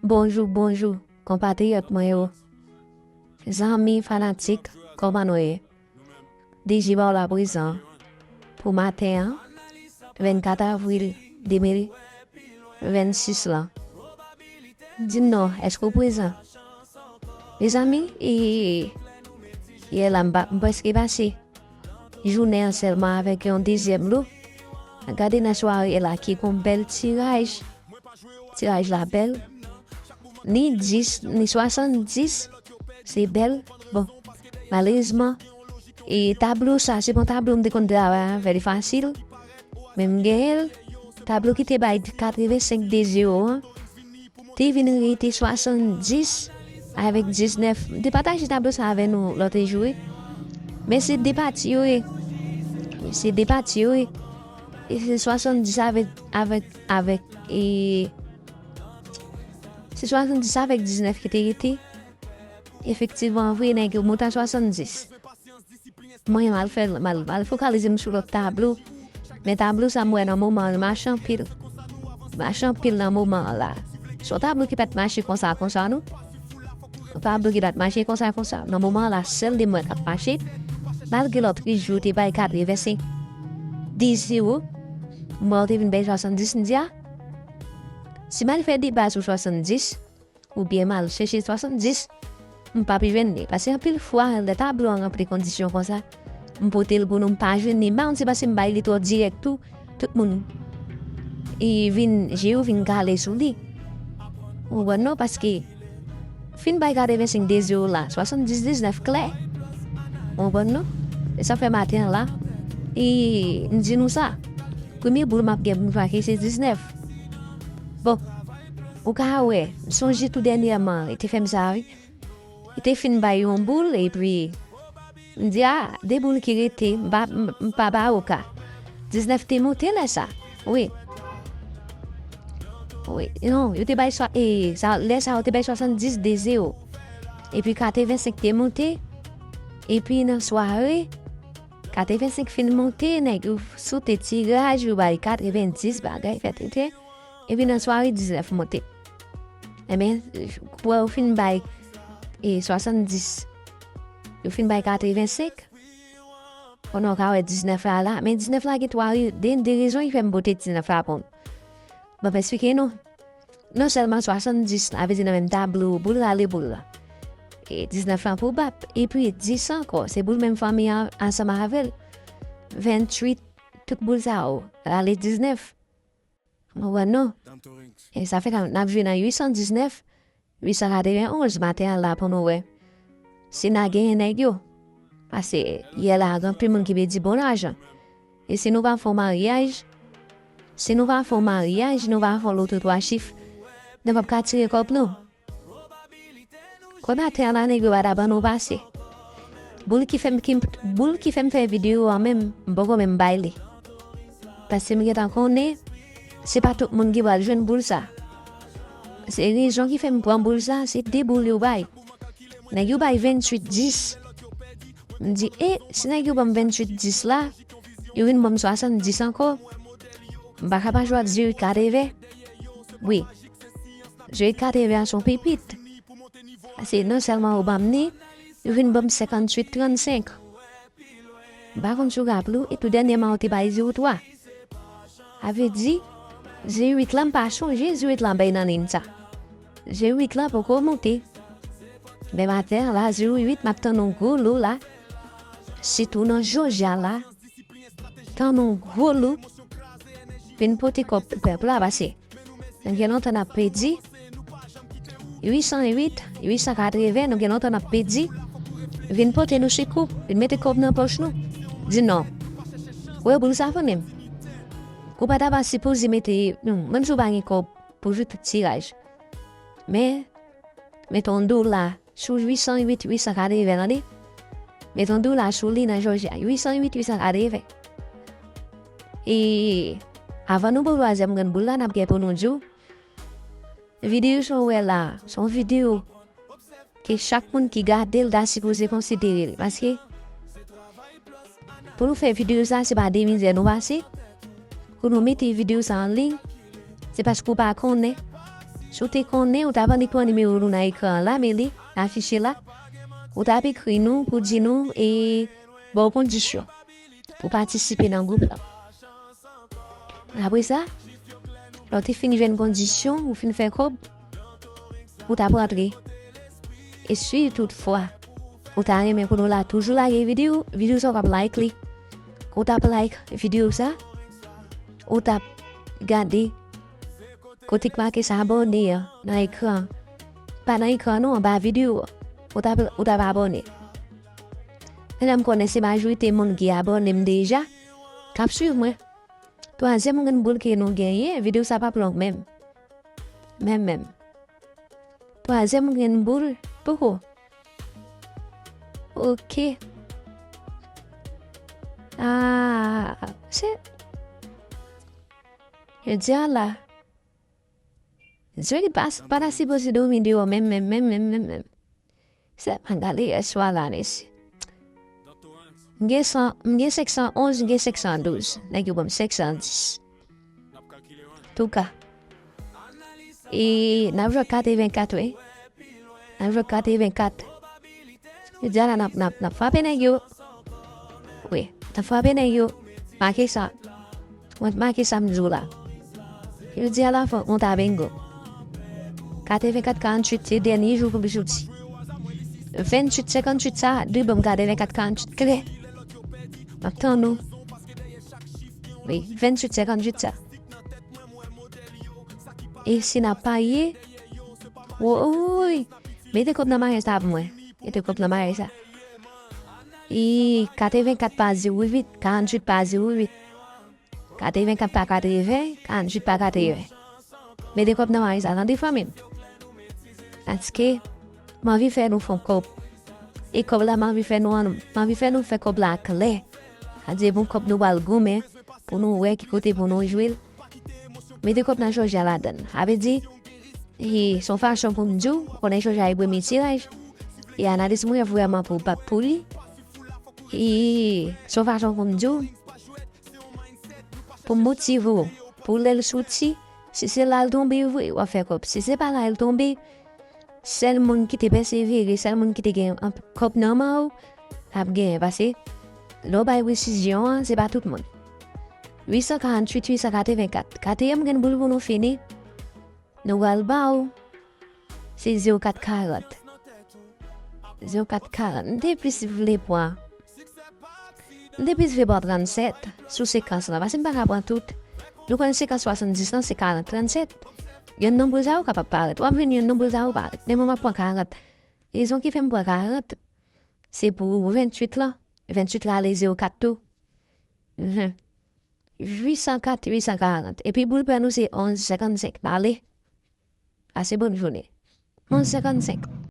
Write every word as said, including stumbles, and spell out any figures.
Bonjou, bonjou, konpatriyòt mwen yo. Zanmi fanatik, kòman nou ye? D J ba w la prezan pou maten an, vennkat avril de mil vennsis lan. Di m non, èske w prezan? Mezanmi, e, yè la, m pa, m prèske pase jounen an sèlman avèk yon dezyèm lo. Gade nan sware la ki gon bèl tiraj. Tiraj la bèl. Ni dis, ni swasanndis. Se bèl. Bon, malerezman, e tablo sa, se pa yon tablo m te konn travay avè li fasil. Men m genyen l. Tablo ki te bay katrevensenk de zewo an, te vin rete swasanndis avèk diznèf. M te pataje tablo sa avè nou lòt jou, wi. Men se de pati yo ye. Se de pati yo ye. E se swasanndis avèk, avèk, avèk, e se swasanndis avèk diznèf ki te rete. Efektivman, vre, nèg yo monte a swasanndis. Mwen, m al fè, m al, m al fokalize m sou lòt tablo. Men tablo sa m wè nan moman an, li mache anpil. Li mache anpil nan moman an la. Se yon tablo ki pa t mache konsa, konsa, non. Yon tablo ki pa t mache konsa, konsa. Nan moman an la, sèl de mwen k ap mache. Malgre lòt jou te bay katrevensenk de zewo, mwen te vin bay swasanndis, m di, a, si m al fè deba sou swasanndis, oubyen m al chèche swasanndis, m p ap jwenn li. Paske anpil fwa, lè tablo an ranpli kondisyon konsa, m pote l pou nou, m pa jwenn li. M pa konn si paske m bay li twò dirèk tou, tout moun, e, vin, je yo vin kale sou li. Ou konprann non? Paske fin bay katrevensenk de zewo la, swasanndis diznèf klè. Ou konprann non? E sa fè maten an la, e, m di nou sa. Premye boul m ap gen pou m make se diznèf. Bon, ou ka wè, m sonje tou dènyèman, li te fè m sa, wi. Li te fin bay yon boul, epi m di, a, de boul ki rete, m pa, m, m pa ba ou ka. Diznèf te monte lè sa, wi. Wi, non, yo te bay swa, e, sa, lè sa, yo te bay swasanndis de zewo. Epi katrevensenk te monte, epi nan sware, katrevensenk fin monte, nèg yo sote tiraj, yo bay katrevendis, bagay fè tenten. Epi nan sware, diznèf monte. Ebyen, pou yo fin bay, e, swasanndis, yo fin bay katrevensenk, konnen w ka wè diznèf la la. Men diznèf la gen twa re-, de, de rezon ki fè m pote diznèf la pou nou. Bon, m eksplike nou. Non sèlman swasanndis la, vle di nan menm tablo, boul la, le boul la. E diznèf la pou bap. Epi dis ankò, se boul menm fanmi an ansanm avè l. Venntuit, tout boul sa yo, rale diznèf. Ou konprann non? E sa fè n ap jwe nan uit san diznèf, uit san katrevenonz maten an la pou nou wè si n a genyen nèg yo. Paske yè la, gen anpil moun ki pèdi bon lajan. E si nou pa fè yon maryaj, si nou pa fè yon maryaj, nou pa fè yon loto twa chif, nou p ap ka tire kòb nou. Kòm atè a la, nèg yo pa ta ban nou pase. Boul ki fè m, ki, boul ki fè m fè videyo a menm, m poko menm bay li. Paske m gentan konnen, se pa tout moun ki pral jwenn boul sa. Se rezon ki fè m pran boul sa, se de boul yo bay. Nèg yo bay venntuit dis. M di, e, si nèg yo ban m venntuit dis la, yo vin ban m swasanndis ankò. M pa ka pa jwe ak zero uit katreven. Wi. Zero uit katreven an se yon pipit. Paske non sèlman yo ban m li, yo vin ban m senkantuit trannsenk. M pa konn si w raple w, e tou dènyèman yo te bay zero twa. Sa vle di, zero uit la, m pa sonje zero uit la bay nan liy sa. Zero uit la poko monte. Men maten an la, zero uit, m ap tann yon gwo lo la. Sitou nan Jòjya la. Tann yon gwo lo. Vin pote kòb pou pèp la, paske nou gen lontan n ap pèdi. Uit san uit, uit san katreven, nou gen lontan n ap pèdi. Vin pote nou sekou, vin mete kòb nan pòch nou. Di non. Ou wè boul sa fanmi m? Ou pa ta pa sipoze mete, non, menm si w pa gen kòb pou jwe tout tiraj. Men, mete yon dola sou uit san uit, uit san katreven, tande. Mete yon dola sou li nan Jòjya, uit san uit, uit san katreven. E avan nou pran twazyèm grenn boul la, n ap gen pou nou di w, videyo sa w wè la, se yon videyo ke chak moun ki gade l ta sipoze konsidere l. Paske pou nou fè videyo sa, se pa de mizè nou pase. Pou nou mete videyo sa an liy, se paske w pa konnen. Si w te konnen, ou t ap annik pran nimewo nou nan ekran an la, men li afiche la. Ou t ap ekri nou pou di nou e ba w kondisyon pou patisipe nan gwoup la. Apre sa, lè w te fin jwenn kondisyon, ou fin fè kòb, ou t ap rantre. E si toutfwa ou ta renmen pou nou la toujou lage videyo, videyo sa w ap like li. Ou t ap like videyo sa, ou t ap gade kote k make sa abòne an nan ekran. Pa nan ekran non, anba videyo an. Ou t ap, ou t ap abòne. Menm m konnen se majorite moun ki abòne m deja, k ap swiv mwen. Twazyèm grenn boul ke nou genyen, videyo sa p ap long menm. Menm, menm. Twazyèm grenn boul, poko. Ok. Ah, se. Jodi a la. Zwe pa, pa ta sipoze dòmi deyò menm, menm, menm, menm, menm, menm. Se pa gade yè swa la, mesye. M gen san, m gen senk san onz, m gen senk san douz. Nèg yo ban m senk san dis. Touka. E n ap jwe katrevenkat, wi. N ap jwe katrevenkat. Jodi a la, n ap, n ap, n ap frape nèg yo. Wi, n ap frape nèg yo. Make sa. Mwen make sa m di w la. Jodi a la, fòk nou ta bengo. Katrevenkat karanntuit, se dènye jou pou m soti. Venntuit senkanntuit sa, dwe ban m katrevenkat karanntuit klè. M ap tann nou. Wi, venntuit senkanntuit sa. E si n ap parye, woy, mete kòb nan marye sa pou mwen. Mete kòb nan marye sa. E katrevenkat pa zewo uit, karanntuit pa zewo uit. Katrevenkat pa katreven, karanntuit pa katreven. Mete kòb nan marye sa, tande fanmi m. Paske, m anvi fè nou fè yon kòb. E kòb la, m anvi fè nou, m anvi fè nou fè kòb la klè. Sa di bon kòb nou pral goumen pou nou wè ki kote pou nou jwe l. Mete kòb nan Jòj a ladan l. Sa vle di, e, se yon fason pou m di w, ou konnen Jòj a e premye tiraj. E analiz mwen vrèman pou bat pou li. E se yon fason pou m di w, pou m motive w, pou lè l soti, si se la l tonbe vre, w ap fè kòb. Si se pa la l tonbe, sèl moun ki te pèsevere, sèl moun ki te gen anp-, kòb nan men w, l ap genyen. Paske, lè w bay presizyon an, se pa tout moun. Uit san karanntuit, uit san katrevenkat. Katriyèm grenn boul pou nou fini. Nou pral ba w. Se zewo kat karant. Zewo kat karant. M te plis vle pran. M te plis vle pran trannsèt sou sekans lan. Paske m pa ka pran tout. Nou konn sekans swasanndis lan, se karant, trannsèt. Yonn nan boul sa yo kapab parèt. W ap jwenn yonn nan boul sa yo parèt. Men mwen, m ap pran karant. Rezon ki fè m pran karant, se pou venntuit lan. Venntuit la ale zewo kat tou. Mhm. Uit san kat, uit san karant. Epi boul pè nou se onz senkannsenk. Pale. Pase bòn jounen. Onz senkannsenk.